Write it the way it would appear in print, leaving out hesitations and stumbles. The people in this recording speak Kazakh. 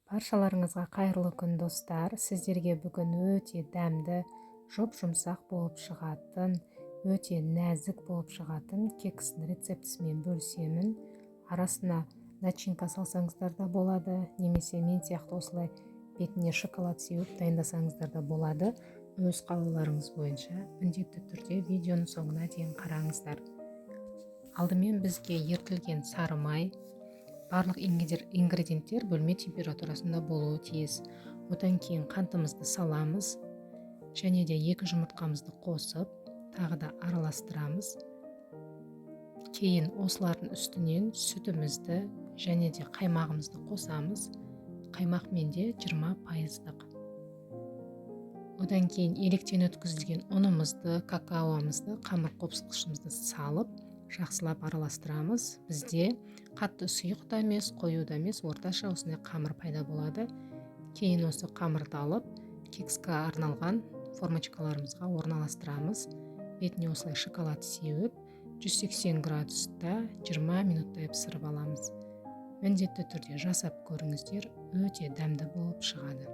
Баршаларыңызға қайырлы күн, достар! Сіздерге бүгін өте дәмді, жұп-жұмсақ болып шығатын, өте нәзік болып шығатын кекстің рецептісімен бөлісемін. Арасына начинка салсаңыздар да болады немесе мен сияқты осылай бетіне шоколад сеуіп дайындасаңыздар да болады. Өз қалауларыңыз бойынша. Міндетті түрде видеоның соңына дейін қараңыздар. Алдымен бізге ерітілген сары май, барлық ингредиенттер бөлме температурасында болуы тиіс. Одан кейін қантымызды саламыз және де екі жұмыртқамызды қосып, тағы да араластырамыз. Кейін осылардың үстінен сүтімізді және де қаймағымызды қосамыз. Қаймақ менде 20 пайыздық. Одан кейін електен өткізілген ұнымызды, какаомызды, қамыр қопсытқышымызды салып, жақсылап араластырамыз. Бізде қатты сұйық та емес, қою да емес, орташа осындай қамыр пайда болады. Кейін осы қамырды алып, кекске арналған формочкаларымызға орналастырамыз. Бетіне осылай шоколад сеуіп, 180 градуста 20 минуттай пісіріп аламыз. Міндетті түрде жасап көріңіздер, өте дәмді болып шығады.